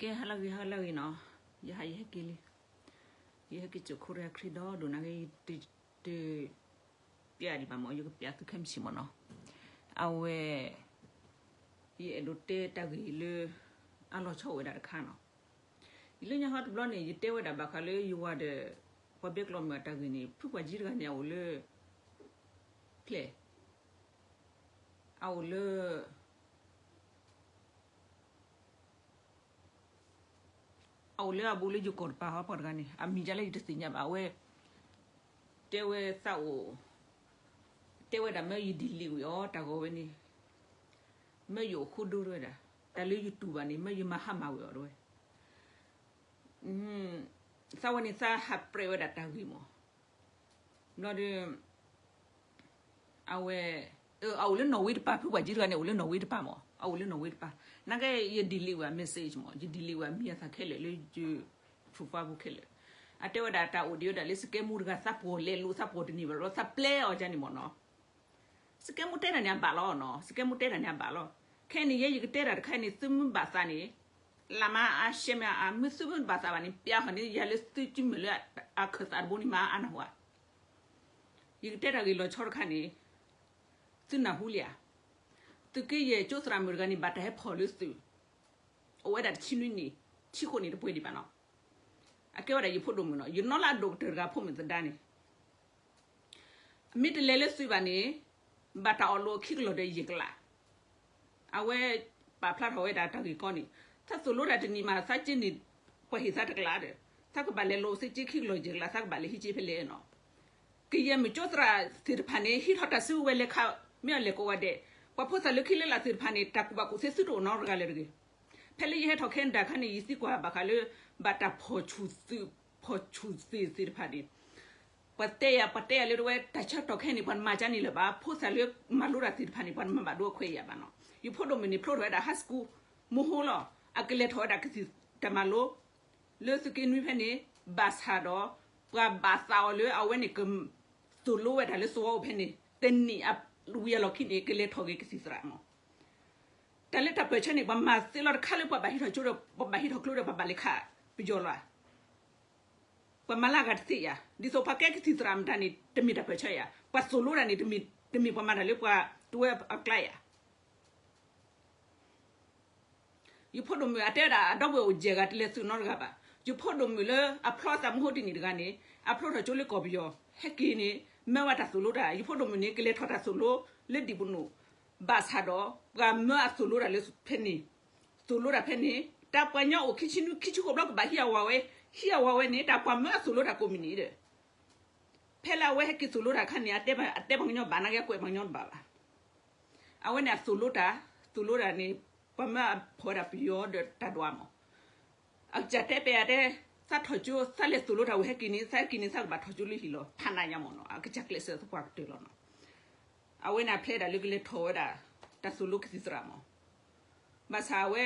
ကဲ ဟါလၢအဂ့ၤ ဟါလၢအဂ့ၤနီၤ, ယဟဲ ယဟဲက့ၤလံ, ယဟဲက့ၤကၠိခိၣ်တဂၤခရံာ်ဒီးဒိၣ်နၢ်ဂ့ၤ ယတပျဲဒံးဘၣ်မၢ်, ယကပျဲသုခဲမုၢ်ဆ့ၣ်မၢ်နီၤ, အဝဲ ယအဲၣ်ဒိးတဲတၢ်ဂ့ၢ်လၢ အလီၤဆီအိၣ်ဝဲဒၣ်တခါနီၤ, ယလၢညါဟီတဘျီန့ၣ် ယတဲဝဲဒၣ်ဘၣ်ဃးလၢယဝၤဒီး ပှၤဘဲကျီမုၣ်အတၢ်ဂ့ၢ်န့ၣ် ဖုပှၤကၠံတဂၤန့ၣ် အအိၣ်လၢ ဖျဲၣ် အအိၣ်လၢ အအိၣ်လၢအဘူးလၢယိၤကီၢ်တပၤဟီ ပှၤတဂၤန့ၣ် အမံၤဒ်လဲၣ်ယတသ့ၣ်ညါဘၣ်, အဝဲ တဲဝဲသးအိၣ်, တဲဝဲဒၣ်မၢယ delete ဝံၤအီၤ တၢ်ဂီၤဝဲန့ၣ်, မၢယအိၣ်ဃိဒိတဲဝဲဒၣ်, တၢ်လၢယတူၢ်ဘၣ်န့ၣ် မၢယမၤဟါမၢ်ဝံၤအီၤတဲဝဲ, သးဝဲန့ၣ် သးဟးပြဲးဝဲဒၣ်တၢ်ဂ့ၢ်မၢ်, ဘျီဒီး အဝဲ အအိၣ်လၢနီၣ်ဝ့တပၤ, ဖုပှၤကၠံတဂၤန့ၣ် အိၣ်လၢနီၣ်ဝ့တပၤမၢ်, အအိၣ်လၢနီၣ်ဝ့တပၤ, နာ်က့ ယ delete ဝဲ message မၢ်, ယ delete ဝဲမံၤအသးခဲလၢာ်လၢယ profile ပူၤခဲလၢာ်, အတဲဝဲဒၣ်တၢ်အိၣ်ဒံးဝဲဒၣ်လၢ စကဲမူတဂၤ သးပှီၢ်လဲၤလိာ် သးပှီၢ်တန့ၢ်ဘၣ်လီၤ သးပျဲအီၤဒ်န့ၣ်မၢ်နီၤ, စကဲမူတဲတၢ်န့ၣ်အဘၣ်လီၤနီၤ, စကဲမူတဲတၢ်န့ၣ်အဘၣ်လီၤ, ခဲအံၤန့ၣ် ယဲယကတဲတၢ်တခါအံၤန့ၣ် သုမ့ၢ်ဘၣ်သးန့ၣ် လၢမၤအါရှဲမ့ၢ်အါ မ့ၢ်သုမ့ၢ်ဘၣ်သးဘၣ်န့ၣ် ပျဲဟီၣ်န့ၣ် ယၤလၢသုကမုာ်လၢအခၢၣ်သးတဘိန့ၣ် မၤအါနၢ်ဟူဧါ, ယကတဲတၢ်ဂ့ၢ်လီၤဆီတခါန့ၣ် သုနၢ်ဟူလံဧါ, သုးက့ယဲၢ်ကၠိသရၣ်မုၣ်တဂၤန့ၣ် ဘၣ်တၢ်ဟဲဖီၣ်လၢသုး, အိၣ်ဝဲဒၣ်တဆံနွံနံၣ်, ဆံဃိးနံၣ်တပှဲၤဒံးဘၣ်နီၤ, အကဲဝဲဒၣ်ယဖိဒိၣ်မုၣ်နီၤ, ယနီၢ်လၢအဒိၣ်ကတၢၢ်တဂၤဖိမုၣ်သဒါန့ၣ် အမ့ၢ်တလဲၤလၢသုးဘၣ်န့ၣ် ဘၣ်တၢ်အီၣ်လိာ်ခံကလီၢ်ဒီးယဲၢ်ကလး, အဝဲပာ်ဖျါထီၣ်ဝဲဒၣ်တၢ်ဂ့ၢ်ကီန့ၣ်, သးသိၣ်လိတၢ်တနံၤမး သးက့န့ၣ် ပှၤဟ့ၣ်သးတကလးဒီး သးကဘၣ်လဲၤလိာ်သုးက့ခံကလီၢ်ယဲၢ်ကလး သးကဘၣ်လဲၤဟံးက့ဖဲလဲၣ်နီၤ, ကယဲၢ်မုၣ်ကၠိသရၣ်သ့ၣ်တဖၣ်န့ၣ် ဟံးထီၣ်တၢ်စုကဝဲၤလဲၤခး မ့ၢ်အလဲၤကိးဂၤဒဲး, ပှၤဖိသၣ်လၢခံလၢလာ်သ့ၣ်တဖၣ်န့ၣ် တၢ်ကူၣ်ဘၣ်ကူၣ်သ့သုတအိၣ်နီတဂၤလၢၤတဂ့ၤ ဖဲလၢယဟဲထီၣ် Canada ခါန့ၣ် ယသံကွၢ်ဘၣ်ဃးလၢ ဘၣ်တၢ်ဖီၣ်ဆူၣ်သုး ဖီၣ်ဆူၣ်သ့ၣ်သ့ၣ်တဖၣ်န့ၣ်, ပှၤတဲယၤ ပှၤတဲယၤလၢတဝဲ တၢ်ဆၢကတီၢ်ခဲအံၤန့ၣ် ပှၤမၤကန့ၣ်လၢၤဘၣ်, ဖိသၣ်လၢမၤလိတၢ်သ့ၣ်တဖၣ်န့ၣ် ပှၤမၤဘၣ်ဒိအခွဲးယာ်ဘၣ်နီၤ, ယဖိဒိၣ်မုၣ်န့ၣ် ဖျိထီၣ်ဝဲဒၣ် high school မဟိလီၤ, အကလဲၤထီၣ်ဝဲဒၣ်ကသံၣ်တၢ်မၤလိ လၢသုးက့နွံဖဲန့ၣ်, ဘၣ်ဆၣ်ဒီး ပှၤဘၣ်သးအီၤလၢအဝဲန့ၣ်က သိၣ်လိဝဲဒၣ်လၢသဝီအိၣ်ဖဲန့ၣ် တနံၣ်ဝံၤအလီၢ်ခံန့ၣ် ကလဲၤထီၣ်က့ၤကသံၣ်သရၣ်မး, တၢ်လၢတၢ်ပၢၢ်ဆၢန့ၣ် ပှၤမၤသ့လီၤတခါလၢပှၤဘၣ်ဟံးထီၣ်ကၠိဒီး ပှၤဘၣ်ဟံးထီၣ်ကျိဒီး ပှၤဘၣ်လဲၤခးပယီၤလီၤဧါ, ပှၤမၤလၢအဂၤတသ့ဧါ, ဒ်သိးပှၤကဲကသံၣ်သရၣ်မတၤန့ၣ် တမ့ၢ်တၢ်ပၢၢ်ဆၢဧါ, ပှၤသိၣ်လိတၢ်န့ၣ် တမ့ၢ်ပှၤမၤတၢ်လၢပှၤတဝဲအကျါဧါ ယဖိဒိၣ်မုၣ်အတဲဝဲဒၣ် အဒီပုၢ်ဝဲၢ်အိၣ်ယဲၢ်ဂၤ တလဲၤသုးနီတဂၤဘၣ်. ယဖိဒိၣ်မုၣ်လၢအဖျီသးမုၢ်ဟိတနံၣ်တဂၤန့ၣ် အဖျိထီၣ်ကၠိလၢကီၢ်ပယီၤ ဟဲက့ၤန့ၣ် မၢဝဲတၢ်သိၣ်လိတၢ်, ယဖိဒိၣ်မုၣ်န့ၣ် ကလဲၤထီၣ်တၢ်သိၣ်လိလၢဒံၣ်ပနူၣ်, ဘၣ်ဆၣ်ဒီး ပှၤမၢအသိၣ်လိတၢ်လၢဖဲန့ၣ်, သိၣ်လိတၢ်ဖဲန့ၣ် တၢ်ပှၤကညီအိၣ်ခံဆံနွံ ခံဆံဃိးဘျီကဘၣ်ဟံးအဝၤဝဲ, ဟံးအဝၤဝဲန့ၣ် တၢ်ပှၤမၢအသိၣ်လိတၢ်ကိးမုၢ်နံၤဒီး ဖဲလၢအဝဲဟဲက့ၤသိၣ်လိတၢ်အခါန့ၣ် အတဲပှၤကညီဘၣ် နာ်က့အကွဲးပှၤကညီတဘၣ်ဘၣ်. အဝဲန့ၣ်အသိၣ်လိတၢ်, သိၣ်လိတၢ်န့ၣ် ပှၤမၢအဖီၣ်ဝဲဒၣ်ပယီၤဒီးတၢ်ဒွးမး. အကစၢ်တဲပျဲယၤတဲ, သးထီၣ်ကၠိ သးလဲၤသိၣ်လိတၢ်ဝံၤဟဲက့ၤန့ၣ် သးဟဲက့ၤန့ၣ် သးကဘၣ်ထီၣ်ကၠိလၢဟံၣ်လီၤ ဖးနးညါမးနီၤ. အကစၢ်ကျဲးစၢးသပှၢ်ကတၢၢ်လီၤနီၤ. အဝဲန့ၣ်အဖျဲဒၣ်လၢကလဲၤထီၣ်ဝဲဒၣ် တၢ်သိၣ်လိကသံၣ်သရၣ်မး. ဘၣ်ဆၣ်အဝဲ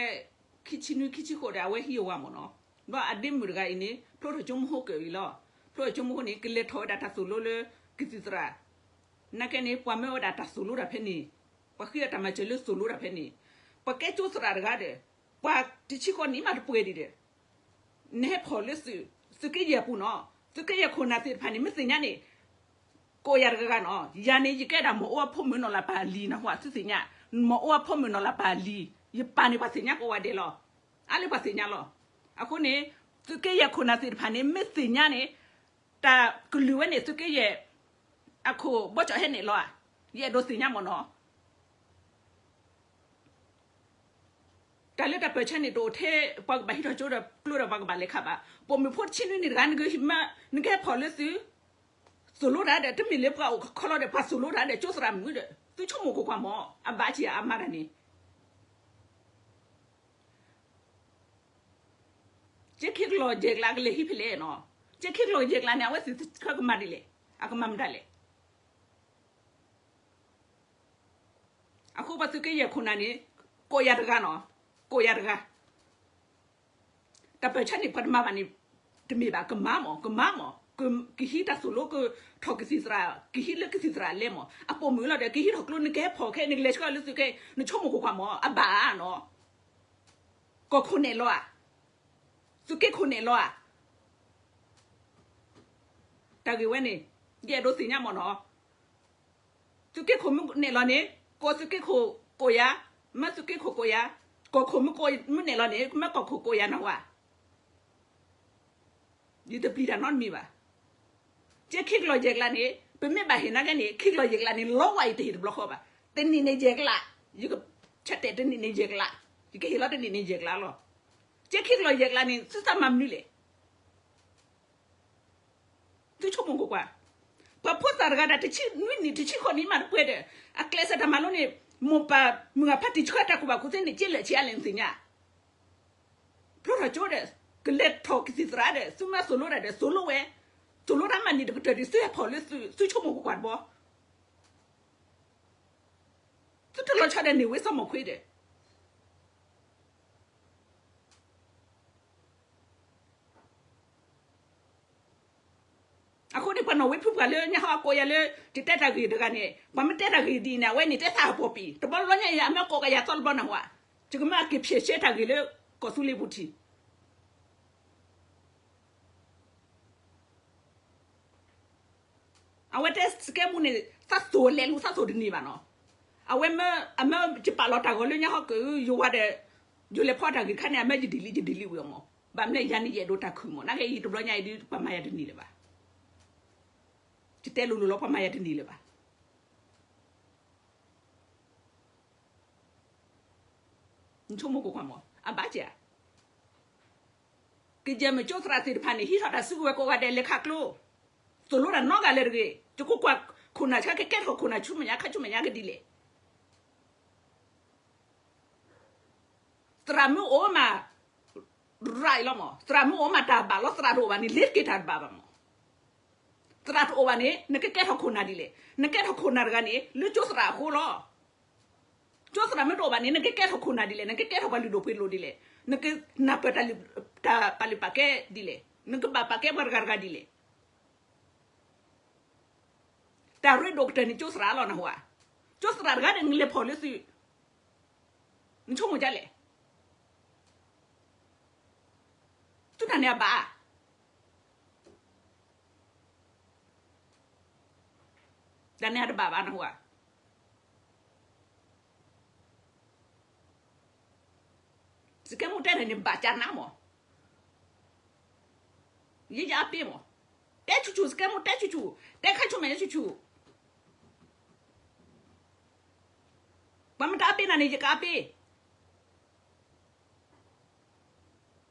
ခံဆံနွံ ခံဆံဃိးဒီး အဝဲဟံးအဝၤမးနီၤ. ဘျီအဒ့မုၣ်တဂၤအံၤန့ၣ် ဖျိထီၣ်ကၠိမဟိကၢၣ်အံၤလီၤ. ဖျိထီၣ်ကၠိမဟိန့ၣ် ကလဲၤထီၣ်ဝဲဒၣ်တၢ်သိၣ်လိလၢကသံၣ်သရၣ်. နာ်က့န့ၣ် ပှၤမၢဝဲဒၣ်တၢ်သိၣ်လိတၢ်ဖဲန့ၣ်, ပှၤဃ့အတၢ်မၤစၢၤလၢသိၣ်လိတၢ်ဖဲန့ၣ်, ပှၤကဲကၠိသရၣ်တဂၤဒီး ပှၤတဆံဃိးနံၣ်မးတပှဲၤဒံးဒီး နဟဲဖီၣ်လၢသုး, သုးက့ယဲၢ်ပူၤနီၤ, သုးက့ယဲၢ်ခိၣ်နၢ်သ့ၣ်တဖၣ်န့ၣ် မ့ၢ်သ့ၣ်ညါန့ၣ် ကိးယၤတဂၤဂၤနီၤ, ယၤန့ၣ် ယကဲဒၣ်မီၤအိၣ်အဖိမုၣ်နီၢ်လၢပၢ်လံၤနၢ်ဟူဧါ, သုသ့ၣ်ညါ, မီၤအိၣ်အဖိမုၣ်နီၢ်လၢပၢ်လံၤ, ယပၢ်န့ၣ်ပှၤသ့ၣ်ညါကိးဂၤဒဲးလီၤ, အါလၢပှၤသ့ၣ်ညါလီၤ. အဃိန့ၣ် သုးက့ယဲၢ်ခိၣ်နၢ်သ့ၣ်တဖၣ်န့ၣ် မ့ၢ်သ့ၣ်ညါန့ၣ် တၢ်ကလုၢ်ဝဲန့ၣ် သုးက့ယဲၢ် အခိၣ်ဘီကၠီၣ်ဟဲန့ၣ်လီၤဧါ, ယအဲၣ်ဒိးသ့ၣ်ညါမ့ၢ်နီၤ. တၢ်လၢတၢ်ပၢၢ်ဆၢန့ၣ် တအိၣ်ထဲပှၤကဘၣ်ဟံးထီၣ်ကၠိဒီးကျိဒီးပှၤကဘၣ်လဲၤခးဘၣ်. ပိာ်မုၣ်ဖိတဆံနွံနံၣ်တဂၤ နကဟဲဖီၣ်လၢသုး, သိၣ်လိတၢ်ဒီး တမ့ၢ်လၢပှၤအိၣ်ခီလီၤဒီး ပှၤသိၣ်လိတၢ်ဒီး ကၠိသရၣ်မုၣ်ဒီး သုဆိကမိၣ်ကွၢ်ကွၢ်မး, အဘၣ်ဆံးအမါတၢ်န့ၣ် ကၠ့ခံကလီၢ်ယဲၢ်ကျါကလဲၤဟံးဖဲလဲၣ်နီၤ. ကၠ့ခံကလီၢ်ယဲၢ်ကျါန့ၣ် အဝဲသ့ၣ်ကမၤဒ်လဲၣ်, အကမၤမတၤလဲၣ်. အဃိပှၤသုးက့ယဲၢ်ခိၣ်နၢ်န့ၣ် ကိးယၤတဂၤနီၤ, ကိးယၤတဂၤ. တၢ်ပၢၢ်ဆၢန့ၣ် ပှၤတမၤဘၣ်န့ၣ် တမ့ၢ်ဘၣ်, ကမၤမး, ကမၤမး, ကဟံးတၢ်သိၣ်လိ ကထီၣ်ကသံၣ်သရၣ်, ကဟံးလၢကသံၣ်သရၣ်အလဲမး, အပိာ်မုၣ်လီၤဒီး ကဟံးထီၣ်ကျိ နကဟဲဖီၣ်ခဲ နကလဲၤဆှၢလၢသုးခဲ နဆိကမိၣ်ကွၢ်ကွၢ်မး, အဘၣ်နီၤ. ကီၢ်ခိၣ်နဲၣ်လီၤဧါ. သုးက့ခိၣ်နဲၣ်လီၤဧါ. တၢ်ဂ့ၢ်ဝဲန့ၣ် ယအဲၣ်ဒိးသ့ၣ်ညါမၢ်နီၤ. သုးက့ခိၣ်မ့ၢ်နဲၣ်လီၤန့ၣ် ကိးသုးက့ခိၣ်ကိးယၤ, မ့ၢ်သုးက့ခိၣ်ကိးယၤ, ကီၢ်ခိၣ်မ့ၢ်ကိး မ့ၢ်နဲၣ်လီၤန့ၣ် မ့ၢ်ကီၢ်ခိၣ်ကိးယၤနၢ်ဟူဧါ. ယတပျံၤတၢ်နီတမံၤဘၣ်. ကဲခံကလီၢ်ယဲၢ်ကလးန့ၣ် ပမ့ၢ်ဘၣ်ဟ့ၣ်နာ်က့န့ၣ် ခံကလီၢ်ယဲၢ်ကလးန့ၣ် လီဝါအံၤတဟ့ၣ်တဘျီဃီဘၣ်. တနံၣ်န့ၣ်ယဲၢ်ကလး, ယကဆၢတဲာ်တနံၣ်န့ၣ်ယဲၢ်ကလး, ယကဟ့ၣ်လီၤတနံၣ်န့ၣ်ယဲၢ်ကလးလီၤ. ကဲခံကလီၢ်ယဲၢ်ကလးန့ၣ် သုသးမၤမနုၤလဲၣ်. သုဆိကမိၣ်ကွၢ်ကွၢ်, ပှၤဖိသၣ်တဂၤဒၣ်တဆံနွံနံၣ် တဆံဃိးနံၣ်မးတပှဲၤဒီး အကျဲးစၢးတၢ်မၤလိန့ၣ် မိၢ်ပၢ်မုၢ်ဂၤဖါတံၢ်ဆှၢတၢ်ကူၣ်ဘၣ်ကူၣ်သ့န့ၣ် က့လၢာ်ဆံးအါလဲၣ်နသ့ၣ်ညါ. ဖျိထီၣ်ကၠိဒီး ကလဲၤထီၣ်ကသံၣ်သရၣ်ဒီး သုမ့ၢ်သိၣ်လိတၢ်ဒီး သိၣ်လိဝဲ, သိၣ်လိတၢ်မၤနံၤတကတၢၢ်ဒီး သုဟဲဖီၣ်လၢသု သုဆိကမိၣ်ကွၢ်ကွၢ်တဘျီ. သုတလီၤဆီဒီးန့ၢ်ဝဲစီၤမီၢ်ခွ့ဒီး အဃိန့ၣ် ပှၤနီၣ်ဝ့ဖုပှၤလၢညါဟီအကိးယၤလၢ ယတဲတၢ်ဂ့ၢ်တဂၤန့ၣ် ပှၤမ့ၢ်တဲတၢ်ဂ့ၢ်ဒ်အံၤန့ၣ် အဝဲန့ၣ်တဲသးအပီၢ်ပံၤ တဘျီလၢညါအံၤ အမ့ၢ်ကိးကယၤသီတဘျီနၢ်ဟူဧါ. ယကမ့ၢ်အက့ၤဖျဲးရှဲတၢ်ဂ့ၢ်လၢ ကီၢ်သူလ့ၤပူၤထံး အဝဲတဲစကဲမူန့ၣ် သးသိၣ်လဲၤလူၤသးသိၣ်တန့ၢ်ဘၣ်နီၤ. အဝဲမ့ၢ် အမ့ၢ်ယပာ်လီၤတၢ်ဂီၤလၢညါဟီက့ၤ ယဝၤဒီး ယလဲၤဖီတၢ်ဂ့ၢ်တခါန့ၣ် အမ့ၢ်ယဒ်လံ ယဒ်လံဝံၤအီၤမး. ဘၣ်မနုၤယၤန့ၣ် ယအဲၣ်ဒိးတၢ်ခုၣ်မး နာ်က့အံၤတဘျီညါအံၤဒ် ပှၤမၤယၤတန့ၢ်လၢၤဘၣ်. ယတဲလိၤလိၤလီၤ ပှၤမၤယၤတန့ၢ်လၢၤဘၣ်. နဆိကမိၣ်ကွၢ်ကွၢ်မး အဘၣ်ကဲဧါ. ကယဲၢ်မ့ၢ်ကၠိသရၣ်သ့ၣ်တဖၣ်န့ၣ် ဟံးထီၣ်တၢ်စုကဝဲၤကိးဂၤဒဲးလဲၤခးကျိ သိၣ်လိတၢ်နီတဂၤလၢၤတဂ့ၤ. ယကကွၢ်ခိၣ်နၢ်ဆၢကကဲထီၣ်ခိၣ်နၢ်ဆူမဲာ်ညါ ခါဆူမဲာ်ညါကဒ်လဲၣ်. သရၣ်မ့ၢ်အိၣ်မး ရၤအံၤလီၤမး သရၣ်မ့ၢ်အိၣ်မးတၢ်ဘၣ်လီၤ သရၣ်တအိၣ်ဘၣ်န့ၣ် လ့ၤတက့ၤတၢ်တဘၣ်ဘၣ်မး. သရၣ်တအိၣ်ဘၣ်န့ၣ် နကကဲထီၣ်ခိၣ်နၢ်ဒ်လဲၣ်. နကဲထီၣ်ခိၣ်နၢ်တဂၤန့ၣ် လၢကၠိသရၣ်အဃိလီၤ. ကၠိသရၣ်မ့ၢ်တအိၣ်ဘၣ်န့ၣ် နကကဲထီၣ်ခိၣ်နၢ်ဒ်လဲၣ်. နကကဲထီၣ်ပှၤလုၢ်ဒိၣ်ပှ့ၤဒိၣ်ဒ်လဲၣ်. နကနၢ်ပၢၢ်တၢ်လုၢ် တၢ်ပာ်လုၢ်ပာ်ကဲဒ်လဲၣ်. နကဘၣ်ပာ်ကဲပှၤတဂၤတဂၤဒ်လဲၣ်. တၢ်ရ့ဒိၣ်ကတၢၢ်န့ၣ် ကၠိသရၣ်လီၤနၢ်ဟူဧါ. ကၠိသရၣ်တဂၤဒီးနလဲၤဖီၣ်လၢသု နဆိကမိၣ်ဒ်လဲၣ်. သုတၢ်န့ၣ်အဘၣ် တၢ်န့ၣ်အတဘၣ်ဘၣ်နၢ်ဟူဧါ. စကဲမူတဲတၢ်န့ၣ်ဘၣ်ကၢ်နါမး. ယယအပ့မး. တဲဆူၣ်ဆူၣ် စကဲမူတဲဆူၣ်ဆူၣ် တဲခါဆူၣ်မဲာ်ညါဆူၣ်ဆူၣ်. ပှၤမ့ၢ်တအပ့နၤန့ၣ် ယကအပ့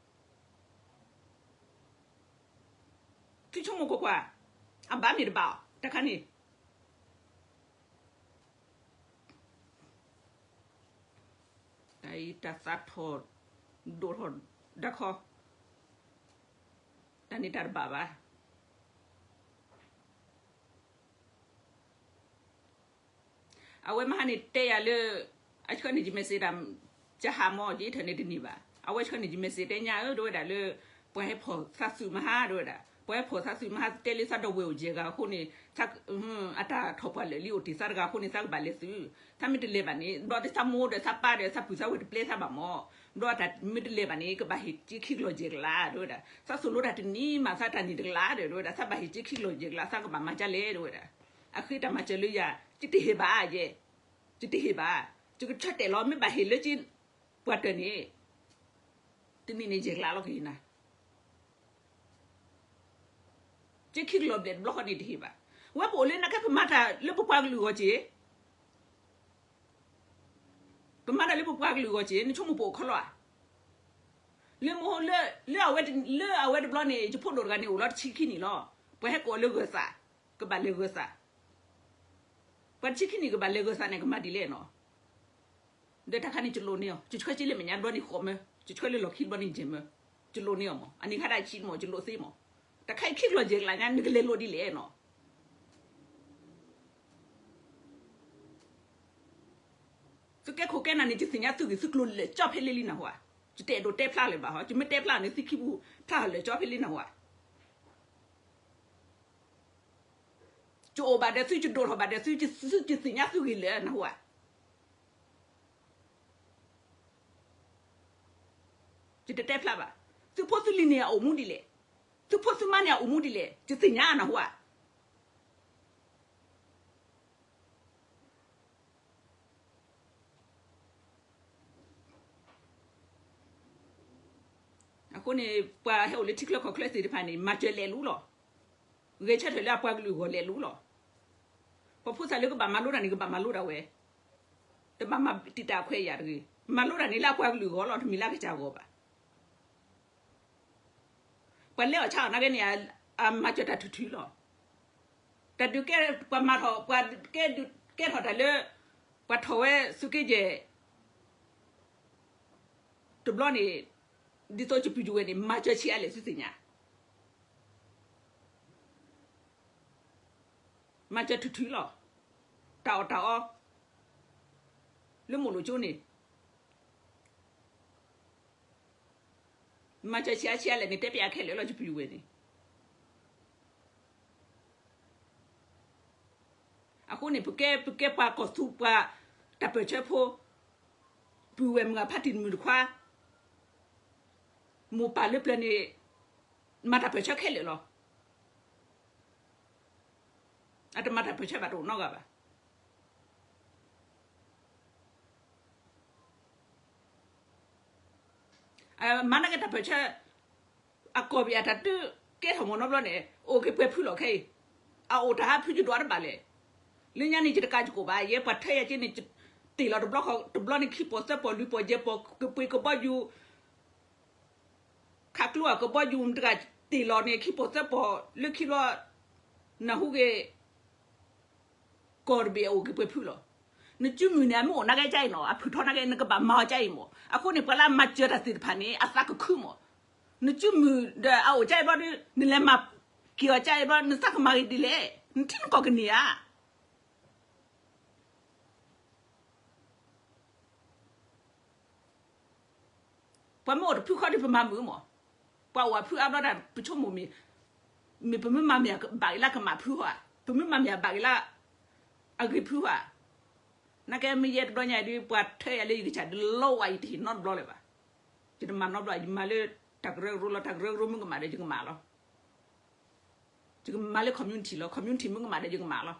သုဆိကမိၣ်ကွၢ်ကွၢ်, အဘၣ်မ့ၢ်တဘၣ်အီၤ တခါန့ၣ် တၢ်အံၤတၢ်သးထီၣ်ဒိၣ်ထီၣ်ဒၣ်ခီ, တၢ်န့ၣ်တၢ်တဘၣ်ဘၣ်. အဝဲမဟါန့ၣ်တဲယၤလၢ အဆှၢန့ၢ်ယ message တၢ် ကဟးမၢ် ယအံးထၢၣ်န့ၣ်တန့ၢ်ဘၣ်. အဝဲဆှၢန့ၢ်ယ message တဲညါဧၢ ဒ်ဝဲဒၣ်လၢ ပှၤဟဲဖီၣ်သးသုးမဟါ ဒ်ဝဲဒၣ် ပှၤဟဲဖီၣ်သးသုးမဟါ တဲလၢသးဒီပုၢ်ဝဲၢ်အိၣ်ယဲၢ်ဂၤအဃိန့ၣ် အတၢ်ထီၣ်ပှၢ်လၢာ်လံအိၣ်တ့ၢ်သးတဂၤအဃိန့ၣ် သးကဘၣ်လဲၤသုး. သးမ့ၢ်တလဲၤဘၣ်န့ၣ် ဘျီသးမိၢ်ဒီးသးပၢ်ဒီးသးပုၢ်သးဝဲၢ်တပျဲသးဘၣ်မၢ်. ဘျီတၢ်မ့ၢ်တလဲၤဘၣ်န့ၣ် ကဘၣ်ဟ့ၣ်က့ခံကလီၢ်ယဲၢ်ကလး ဒ်ဝဲဒၣ်. သးသိၣ်လိတၢ်တနံၤမး သးတၢ်န့ၣ်တကလးဒီး ဒ်ဝဲဒၣ် သးဘၣ်ဟ့ၣ်က့ခံကလီၢ်ယဲၢ်ကလး သးကဘၣ်မၤဒ်လဲၣ် ဒ်ဝဲဒၣ်. အဃ့တၢ်မၤစၢၤလၢယၤ ယတဟ့ၣ်ဘၣ်ယဲၢ်, ယတဟ့ၣ်ဘၣ်. ယကဆၢတဲာ်လီၤ မ့ၢ်ဘၣ်ဟ့ၣ်လၢက့ ပှၤတၢၢ်န့ၣ် တနံၤန့ၣ်ယဲၢ်ကလးလီၤက့ၤနၤ က့ခံကလီၢ်ဘျဲၣ်တဘျီဃီန့ၣ်တဟ့ၣ်ဘၣ်. ဝဲပအိၣ်လၢနာ်က့ ပမၤတၢ်လၢပပှၤကလုာ်အဂီၢ်က့ၤ, ပမၤတၢ်လၢပပှၤကလုာ်အဂီၢ်က့ၤ နဆိကမိၣ်ပအိၣ်ခီလီၤဧါ. လၢမဟိ လၢ လၢအဝဲတဘျီန့ၣ် ယဖိဒိၣ်တဂၤန့ၣ် အိၣ်လီၤတဆံခံနံၣ်လီၤ. ပှၤဟဲကိးလၢဂၢၤသး, ကဘၣ်လဲၤဂၢၤသး. ပှၤတဆံခံနံၣ်ကဘၣ်လဲၤဂၢၤသးန့ၣ် ကမၤဒ်လဲၣ်နီၤ. ဒီးတၢ်ခါန့ၣ် ယလိၣ်န့ၢ်အီၤ, ယဆှၢက့လၢမဲာ်ညါတဘျီန့ၣ်ဃိးမၢ, ယဆှၢလၢလီၢ်ခံတဘျီန့ၣ်ယဲၢ်မၢ, ယလိၣ်န့ၢ်အီၤမၢ. အန့ၣ်ခါဒၣ်ဆံးမၢ် ယလိၣ်သ့မၢ်. တၢ်ခါအံၤခံကလီၢ်ယဲၢ်ကလးညါ နကလဲၤလိာ်ဒ်လဲၣ်နီၤ. သုကဲခိၣ်ကဲနၢ်န့ၣ် ယသ့ၣ်ညါသုဂ့ၢ်သုကျိၤလၢာ်ကၠီဖဲလ့လံနၢ်ဟူဧါ. ယတအဲၣ်ဒိးတဲဖျါလၢၤဘၣ်ဟီ, ယမ့ၢ်တဲဖျါန့ၣ် သုခံပူၤဖျါလၢာ်ကၠီဖဲလ့နၢ်ဟူဧါ. ယအိၣ်ဘၣ်ဒီးသု ယဒိၣ်ထီၣ်ဘၣ်ဒီးသု, သုယသ့ၣ်ညါသုဂ့ၢ်လၢာ်နၢ်ဟူဧါ. ယတတဲဖျါဘၣ်. သုဖိသုလံၤန့ၣ်အအိၣ်မူဒ်လဲၣ်, သုဖိသုမါန့ၣ်အအိၣ်မူဒ်လဲၣ်, ယသ့ၣ်ညါနၢ်ဟူဧါ. အဃိန့ၣ် ပှၤဟဲအိၣ်လၢထံချၢကီၢ်ချၢသ့ၣ်တဖၣ်န့ၣ် မၤစၢၤလဲၤလူလီၤ. ဂဲၤဆၢထၢၣ်လၢအပှၤကလုာ်အဂီၢ်လဲၤလူလီၤ. ပှၤဖိသၣ်လၢကဘၣ်မၤလိတၢ်န့ၣ် ကဘၣ်မၤလိတၢ်ဝဲ, တဘၣ်မၤတံာ်တာ်ခွဲးယာ်တဂ့ၤ. မၤလိတၢ်န့ၣ်လၢအပှၤကလုာ်အဂီၢ်လီၤ, တမ့ၢ်လၢအကစၢ်အဂီၢ်ဘၣ်. ပှၤလဲၤအီၣ်ဆါအီၣ်နာ်က့န့ၣ် အမၤစၢၤတၢ်ထူၣ်ထူၣ်လီၤ. တၢ်ဒုးကဲ ပှၤမၤထီၣ် ပှၤကဲဒုးကဲထီၣ်တၢ်လၢ ပှၤထီၣ်ဝဲသုးက့ယဲၢ် တဘျီန့ၣ် ဒ်သိးယပုၢ်ယဝဲၢ်န့ၣ် မၤစၢၤဆံးအါလဲၣ်သုသ့ၣ်ညါ, မၤစၢၤထူၣ်ထူၣ်လီၤ. တၢ်အီၣ်တၢ်အီ လၢမိၢ်လိာ်ကၠိန့ၣ် မၤစၢၤဆံးအါဆံးအါလဲၣ်န့ၣ် တဲပျးခဲလၢာ်လီၤ ယပုၢ်ယဝဲၢ်န့ၣ်. အဃိန့ၣ် ပကဲ ပကဲပှၤကီၢ်သူ ပှၤတၢ်ပၢၢ်ဆၢဖိ ပုၢ်ဝဲၢ်မုၢ်အဖါတံၢ်တမုၢ်တခွါ မိၢ်ပၢ်လၢပျၢၤန့ၣ် မၤတၢ်ပၢၢ်ဆၢခဲလၢာ်လီၤ. အတမၤတၢ်ပၢၢ်ဆၢဘၣ်တအိၣ်နီတဂၤဘၣ်. မၤနာ်က့တၢ်ပၢၢ်ဆၢ အကီၢ်ပယီၤတၢ်ဒုးကဲထီၣ်မ့ၢ်နီတဘျီန့ၣ် အိၣ်က့ၤပှဲၤဖုလီၤခဲအံၤ, အအိၣ်တၢ်ဟးဖုယဒွးတဘၣ်လဲၣ်. လၢညါန့ၣ် ယတကးယကိးဘၣ်, ယဲပှၤထၢယၤက့န့ၣ် တ့ၢ်လီၤတဘျီဃီ တဘျီန့ၣ် ခံပီၢ်သၢပီၢ်လွံၢ်ပီၢ်ယဲၢ်ပီၢ် ကပှ့ၤကဘီယူၤ ခးကျိအကဘီယူၤမတဂၤ တ့ၢ်လီၤန့ၣ် ခံပီၢ်သၢပီၢ်လၢခံဘျီ နၢ်ဟူက့ၤ ကီၢ်တဘ့ၣ်အအိၣ်က့ၤပှဲၤဖုလီၤ. နစုမုၢ်န့ၣ် အမ့ၢ်အိၣ်နာ်က့ကအံၤနီၤ အဖုၣ်ထီနာ်က့ နကဘၣ်မၤအီၤကအံၤမး. အဃိန့ၣ် ပှၤလၢအမၤစၢၤတၢ်သ့ၣ်တဖၣ်န့ၣ် အသးကခုမး. နစုမုၢ်ဒီးအအိၣ်ကအံၤဘျီဒီး နလဲၤမၤက့ၤအီၤကအံၤဘျီ နသးကမၤဂ့ၤဒ်လဲၣ်. နထံနကီၢ်ကန့ၢ်ဧါ. ပှၤမ့ၢ်အိၣ်တဖုဃီဒီးပမၤမုာ်မး, ပှၤအိၣ်အဖုအါဘျီဒၣ် ပဆိကမိၣ်မ့ၢ်, မ့ၢ်ပမ့ၢ်မၤမ့ၢ်ဘၣ်ဂ့ၤလၢကမၣ်ဖုဧါ, ပမ့ၢ်မၤမ့ၢ်ဘၣ်ဂ့ၤလၢအဂ့ၤဖုဧါ. နာ်က့မ့ၢ်ယဲတဘျီညါအံၤဒီး ပှၤထၢယၤလၢယကစၢ်ဒုးလီဝဲ ယတဟ့ၣ်နီတဘျီလၢၤဘၣ်. ယတမၤနီတဘျီ, ယမၤလၢတၢ်ကရၢကရိလီၤ, တၢ်ကရၢကရိမ့ၢ်ကမၣ်ဒီးယကမၣ်လီၤ. ယကမၤလၢ community လီၤ, community မ့ၢ်ကမၣ်ဒီးယကမၣ်လီၤ,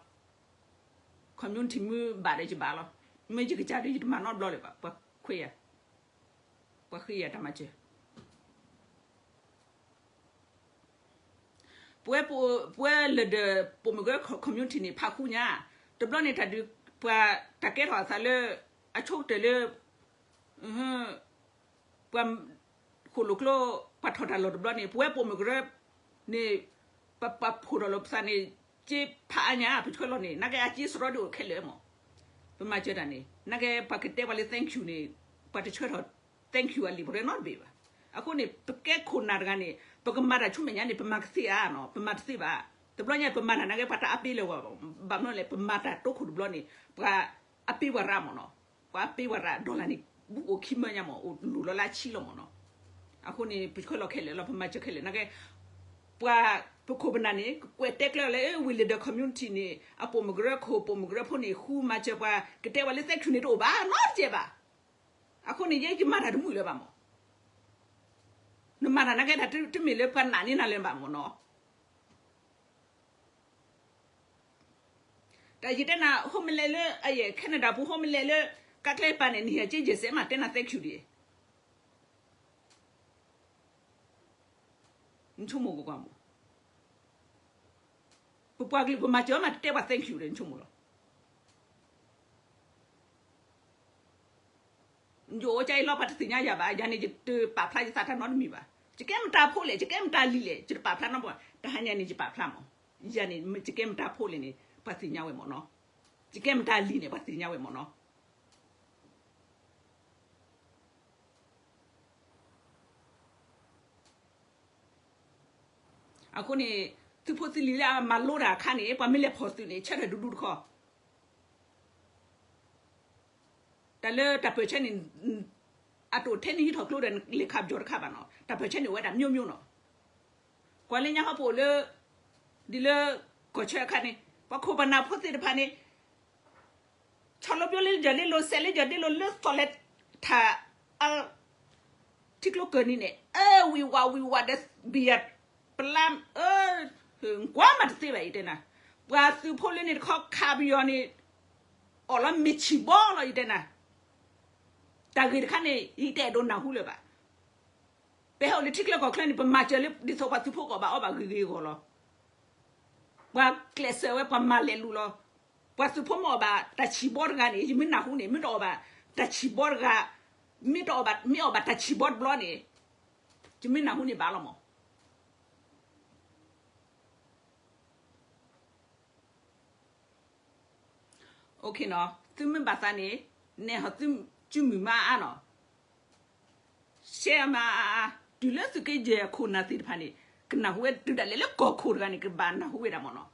community မ့ၢ်ဘၣ်ဒီးယဘၣ်လီၤ. မ့ၢ်ယကစၢ်ဒီးယတမၤနီတဘျီလၢၤဘၣ်, ပှၤခွဲးယၤ, ပှၤဃ့ယၤတၢ်မၤစၢၤ. ပဝဲ, ပဝဲလၢဒီး ပိာ်မုၣ်ကရၢ community န့ၣ် ဖးဃူညါ, တဘျီန့ၣ်တၢ်ဒုး, ပှၤတၢ်ကဲထီၣ်အသးလၢ အဆိကတၢၢ်လၢ ပှၤဃိၣ်လိာ်ကျိ ပှၤထီၣ်တၢ်လီၢ်တဘျီန့ၣ် ပဝဲပိာ်မုၣ်ကရၢန့ၣ် ပပာ်ဖှိၣ်ထီၣ်လိာ်ပသးန့ၣ် စ့ဖးအါညါ ပဆှၢလီၤန့ၣ် နာ်က့အစ့စရီဒ်အိၣ်ခဲလၢာ်မး. ပမၤစၢၤတၢ်န့ၣ် နာ်က့ပှၤကတဲပှၤလၢ thank you န့ၣ် ပှၤတဆှၢထီၣ် thank you အလံာ်ပရၢနီတဘ့ၣ်ဘၣ်. အဃိန့ၣ် ပကဲခိၣ်နၢ်တဂၤန့ၣ် ပကမၤတၢ်ဆူမဲာ်ညါန့ၣ် ပမၤကသ့ဧါနီၤ, ပမၤတသ့ဘၣ်. တဘျီညါပမၤတၢ်နာ်က့ ပှၤတအါပ့ၤလၢၤဝဲ, ဘၣ်မနုၤလဲၣ် ပမၤတၢ်တိခိၣ်တဘျီန့ၣ် ပှၤအပ့ၤပှၤရၤမးနီၤ. ပှၤအပ့ၤပှၤရၤ dollar န့ၣ် ဘူးအိၣ်ခံမၢညါမး အိၣ်လူၤလီၤလၢဆံလီၤမးနီၤ. အဃိန့ၣ် ပဆှၢလီၤခဲလၢာ်လီၤ, ပမၤစၢၤခဲလၢာ်နာ်က့ ပှၤပခိၣ်ပနၢ်န့ၣ် ကကွဲးတဲကျၢၤလၢ ဝ့ၢ်လၢဒီး community န့ၣ် အပိာ်မုၣ်ကရၢခိၣ် ပိာ်မုၣ်ကရၢဖိန့ၣ် ဃုမၤစၢၤပှၤ ကတဲပှၤလၢ thank you န့ၣ်တအိၣ်ဘၣ်နီတစဲးဘၣ်. အဃိန့ၣ် ယဲယမၤတၢ်တမုာ်လၢၤဘၣ်မး. နမၤတၢ်နာ်က့တၢ်တမ့ၢ်လၢပှၤနာ်န့ၢ်နၤလၢၤဘၣ်မးနီၤ. တၢ်ယတဲနၤ ဟိမလဲၣ်လၢ အယဲၢ် Canada ပူၤ ဟိမလဲၣ်လၢ ကးကျဲပၤန့ၣ် နဟ့ၣ်အစ့ယဲၢ်စဲးမး တဲနၤ thank you ဒ်အံၤ နဆိကမိၣ်ကွၢ်မး, ပပှၤကလုာ်ပမၤစၢၤမး တတဲပှၤ thank you ဒီး နဆိကမိၣ်လီၤ. ယအိၣ်ကၢ်အံၤလီၤ ပှၤတသ့ၣ်ညါယၤဘၣ်, ယၤန့ၣ် ယတပာ်ဖျါယသးတၢ်နီတမံၤဘၣ်. ယကဲမတၤဖိလဲၣ်, ယကဲမတၤလံၤလဲၣ်, ယတပာ်ဖျါနီတဘျီ, တဟါညါန့ၣ် ယပာ်ဖျါမး, ယၤန့ၣ် ယကဲမတၤဖိလဲၣ်န့ၣ် ပှၤသ့ၣ်ညါဝဲမးနီၤ, ယကဲမတၤလံၤန့ၣ် ပှၤသ့ၣ်ညါဝဲမးနီၤ. အဃိန့ၣ် သုးဖိသုးလံၤလၢအမၤလိတၢ်အခါန့ၣ် ပှၤမ့ၢ်လဲၤဖီၣ်သုးန့ၣ် ဆၢထၢၣ်ဒူဒူတခီ, တၢ်လၢတၢ်ပၢၢ်ဆၢန့ၣ် အတအိၣ်ထဲနဟံးထီၣ်ကျိဒီး လဲၤခးပယီၤတခါဘၣ်နီၤ, တၢ်ပၢၢ်ဆၢန့ၣ် အိၣ်ဝဲဒၣ်မျိုးမျိုးနီၤ. ကွၢ်လၢညါဟီၣ်ပအိၣ်လၢ ဒ်လၢ ကီၢ်ဆၢအခါန့ၣ် ပှၤခိၣ်ပနၢ်ဖိသ့ၣ်တဖၣ်န့ၣ် ဆီၣ်လီၤပျိလၢယီၤဒ့လိၤ စဲးလၢယီၤဒ့လိၤ လၢသီၣ်လဲၤထၣ် အ ထံကျိကၢၢ်နံၤန့ၣ် အၢ ဝံၤဝးဝံၤဝးဒီး ဘံယၤ ပလါ အၢ ကွၢ်မးတသ့ဘၣ် ယတဲနၤ, ပှၤသုးဖိလၢန့ၣ်တခီခးပယီၤန့ၣ် အီၣ်လီၤမ့ၢ်ဆံၣ်ဘီလီၤ ယတဲနၤ, တၢ်ဂ့ၢ်တခါန့ၣ် ယတအဲၣ်ဒိးနၢ်ဟူလၢၤဘၣ်. ပဟဲအိၣ်လၢထံချၢကီၢ်ချၢန့ၣ် ပမၤစၢၤလၢဒ်သိးပှၤသုးဖိကအီၣ်ဘၣ်အီဘၣ်ဂ့ၤဂ့ၤအဂီၢ်လီၤ. ပှၤကျဲးစၢးဝဲ ပှၤမၤလဲၤလူၤလီၤ. ပှၤသုးဖိမ့ၢ်အီၣ်ဘၣ်တၢ်ဆံၣ်ဘီတဂၤန့ၣ် ယမ့ၢ်နၢ်ဟူန့ၣ် မ့ၢ်တအီၣ်ဘၣ်တၢ်ဆံၣ်ဘီတဂၤ, မ့ၢ်တအီၣ်ဘၣ် မ့ၢ်အီၣ်ဘၣ်တၢ်ဆံၣ်ဘီတဘျီန့ၣ် ယမ့ၢ်နၢ်ဟူန့ၣ်ဘၣ်လီၤမး. သုမ့ၢ်ဘၣ်သးန့ၣ် နဲၣ်ဟီသုစုမုၢ်မါအါနီၤ, ရှဲမါအါအါ, တုၤလၢသုးက့ယဲၢ်ခိၣ်နၢ်သ့ၣ်တဖၣ်န့ၣ် ကနၢ်ဟူဝဲတုၤဒၣ်လဲာ်လၢကီၢ်ခိၣ်တဂၤန့ၣ် ကဘၣ်နၢ်ဟူဝဲဒၣ်မးနီၤ.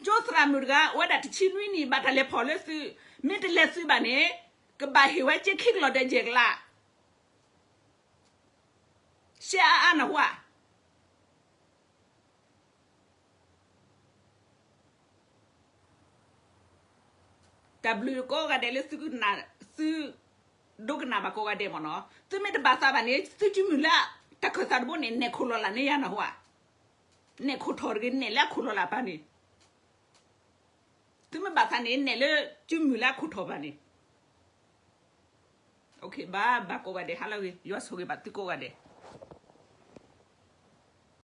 ကၠိသရၣ်မုၣ်တဂၤ အိၣ်ဝဲဒၣ်တဆံနွံနံၣ် ဘၣ်တၢ်လဲၤဖီၣ်လၢသုး, မ့ၢ်တလဲၤသုးဘၣ်န့ၣ် ကဘၣ်ဟ့ၣ်ဝဲက့ခံကလီၤဒဲးယဲၢ်ကလး ရှဲအါအါနၢ်ဟူဧါ. တၢ်ဘျုးကိးဂၤဒဲးလၢသုကနၣ်, သုဒိကနၣ်ဘၣ်ကိးဂၤဒဲးမ့ၢ်နီၤ. သုမ့ၢ်တဘၣ်သးဘၣ်န့ၣ် သုစုမုၢ်လၢတၢ်ခၢၣ်သးတဘိန့ၣ် နဲၣ်ခိၣ်လီၤလၢ်န့ၢ်ယၤနၢ်ဟူဧါ. နဲၣ်ခိၣ်ထီၣ်တဂ့ၤ နဲၣ်လၢအခိၣ်လီၤလၢ်ပၢ်န့ၣ်, သုမ့ၢ်ဘၣ်သးန့ၣ် နဲၣ်လၢစုမုၢ်လၢအခိၣ်ထီၣ်ပၢ်န့ၣ် ဘၣ်ဘၣ်ကိးဂၤဒဲး ဟါလၢအဂ့ၤ ယွၤဆိၣ်ဂ့ၤဘၣ်သုကိးဂၤဒဲး.